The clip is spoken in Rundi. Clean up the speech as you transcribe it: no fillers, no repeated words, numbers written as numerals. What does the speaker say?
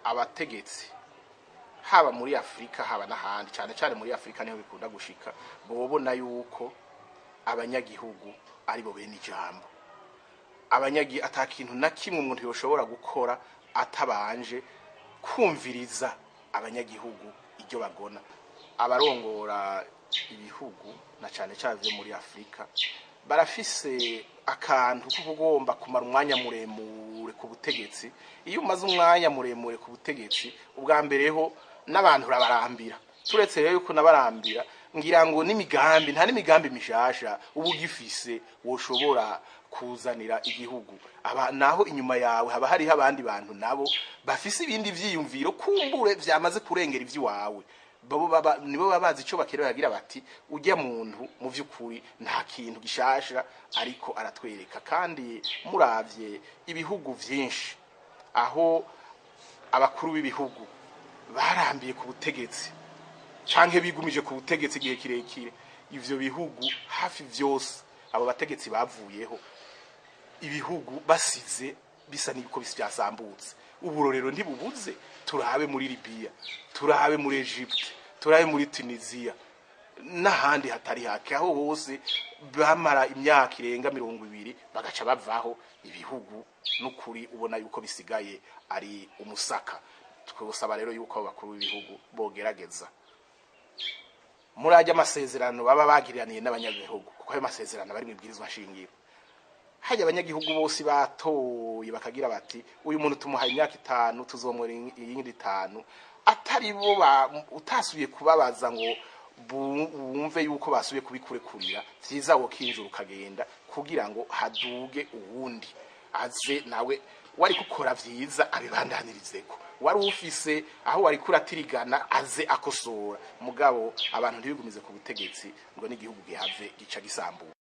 Abategetsi, haba muri Afurika, haba n'ahandi, cyane cyane muri Afurika niho bikunda gushika, bobona yuko abanyagihugu aribo bene ijambo. Ata kintu na kimwe umuntu yoshobora gukora atabanje kumviriza abanyagihugu ibyo bagona. Abarongora ibihugu, na cyane cyane byo muri Afurika, barafise akantu ko kugomba kumara umwanya muremure ku butegetsi. Iyo umaze umwanya muremure ku butegetsi, ubwa mbere ho n'abantu urabarambira. Turetse rero yuko nabarambira, ngira ngo n'imigambi, nta n'imigambi mishasha uba ugifise woshobora kuzanira igihugu. Aba naho inyuma yawe haba hariho abandi bantu nabo bafise ibindi vyiyumviro, kumbure vyamaze kurengera ivy'iwawe. Babo baba nibo baba bazi ico bakerewe, bagira bati: "Ujya muntu mu vy'ukuri nta kintu gishasha ariko aratwereka." Kandi muravye ibihugu vyinshi aho abakuru b'ibihugu barambiye ku butegetsi canke bigumije ku butegetsi igihe kirekire, ivyo bihugu hafi vyose abo bategetsi bavuyeho, ibihugu basize bisa n'ibiko byasambutse. Uburorero ntibubuze: turabe muri Libya, turabe muri Egypte, turabe muri Tunisia n'ahandi hatari hake, aho hose bamara imyaka irenga 20 bagaca bavaho, ibihugu n'ukuri ubona yuko bisigaye ari umusaka. Twosaba rero yuko abo bakuru b'ibihugu bogerageza muri ajya amasezerano baba bagiraniye n'abanyagihugu, kuko ayo masezerano bari mu ibwirizwa shingiro, hajya abanyagihugu bose batoye bakagira bati: "Uyu muntu tumuhaye imyaka 5, tuzomora iyindi 5," atari bo utasubiye kubabaza ngo bumve yuko basubiye kubikurekurira. Vyiza wokinjura ukagenda kugira ngo haduge uwundi, aze nawe wari gukora vyiza abibandanyirizeko, wari ufise aho wari kuratirigana aze akosora. Mugabo abantu ntibigumize ku butegetsi ngo n'igihugu gihave gica gisambuka.